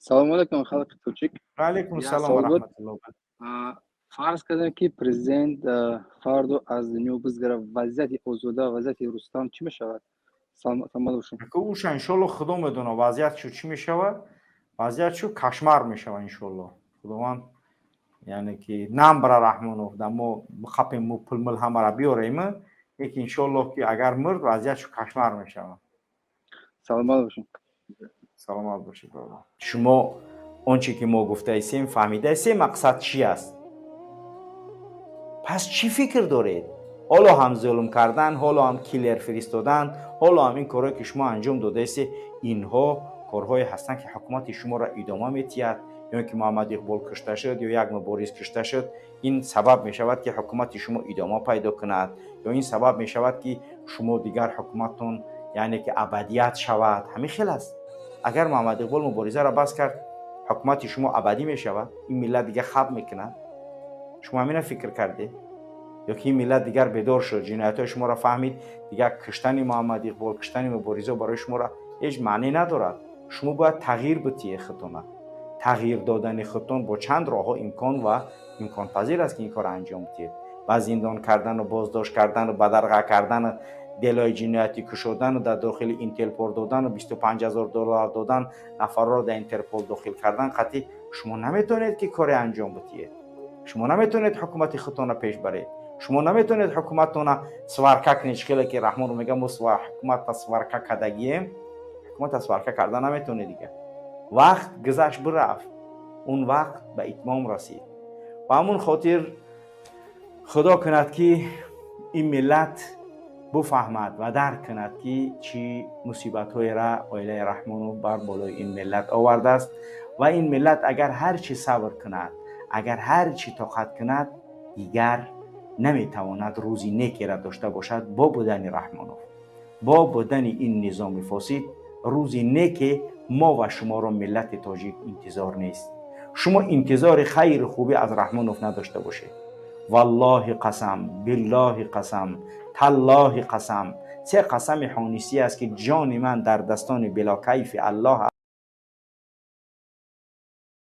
Салому алайкум, халқи тоҷик. Ва алайкум салом ва раҳматуллоҳ. Фарз кардем, ки президент фардо аз дунё бизгара, вазъияти Озода, вазъияти Рустам чӣ мешавад? Саломат бошед. Уша, иншолло, Худо медонад, вазъиятшу чӣ мешавад. Вазъиятшу кошмар мешавад, иншолло. Худованд, яъне ки намбра Раҳмонов да мо бихапем, мо пулмил ҳамара биёрем, лекин, иншоллоҳ, ки агар мурд, вазъиятшу кошмар мешавад. Саломат бошед. Саломат бошед, бародар. Шумо он че ки мо гуфтаистем, фаҳмидаистем, мақсад чӣ аст. Пас чӣ фикр доред? Ҳоло ҳам зулм кардан, ҳоло ҳам киллер фиристодан, ҳоло ҳам ин корҳое, ки шумо анҷом додаистед, инҳо корҳое ҳастанд, ки ҳукумати шуморо идома метиҳад. Ё ин ки Муҳаммад Иқбол кушта шуд ё як мубориз кушта шуд, ин сабаб мешавад, ки ҳукумати шумо идома пайдо кунад, ё ин сабаб мешавад, ки шумо дигар ҳукуматтон, яъне ки абадият шавад? Ҳамин хел аст. Агар Муҳаммад Иқбол муборизаро бас кард, ҳукумати шумо абадӣ мешавад? Ин миллат дигар хаб мекунад? Шумо ҳамина фикр кардед? Ё ки ин миллат дигар бедор шуд, ҷиноятҳои шуморо фаҳмид, дигар куштани Муҳаммад Иқбол, куштани муборизо барои шуморо ҳеҷ маъне надорад. Шумо бояд тағйир битиҳед худтона. Тағйир додани худтон бо чанд роҳҳо имкон ва имконпазир аст, ки ин корро анҷом диҳед. Ба зиндон кардану боздошт кардану бадарға кардану делои ҷиноятӣ кушодану дар дохили Интерпол додану 25 000 доллар додан, нафарро дар Интерпол дохил кардан қатъи шумо наметавонед, ки коре анҷом бидиҳед. Шумо наметавонед ҳукумати худтонро пеш баред. Шумо наметавонед ҳукуматтона сварка кунед. Чӣ хеле ки Раҳмонов мега, мо ҳукуматта сварка кардагием. Ҳукуматта сварка карда наметавонед дигар. Вақт гузашт, бирафт, он вақт ба итмом расид. Ба ҳамун хотир, Худо кунад, ки ин миллат буфаҳмад ва дарк кунад, ки чӣ мусибатҳоеро оилаи Раҳмонов бар болои ин миллат овардааст. Ва ин миллат агар ҳар чӣ сабр кунад, агар ҳар чӣ тоқат кунад, дигар наметавонад рӯзи некеро дошта бошад. Бо будани Раҳмонов, бо будани ин низоми фосид, рӯзи неке мо ва шуморо, миллати тоҷик, интизор нест. Шумо интизори хайру хубӣ аз Раҳмонов надошта бошед. Валлоҳи қасам, биллоҳи қасам, таллоҳи қасам, се қасами ҳонисӣ аст, ки ҷони ман дар дастони билокайфи Аллоҳ.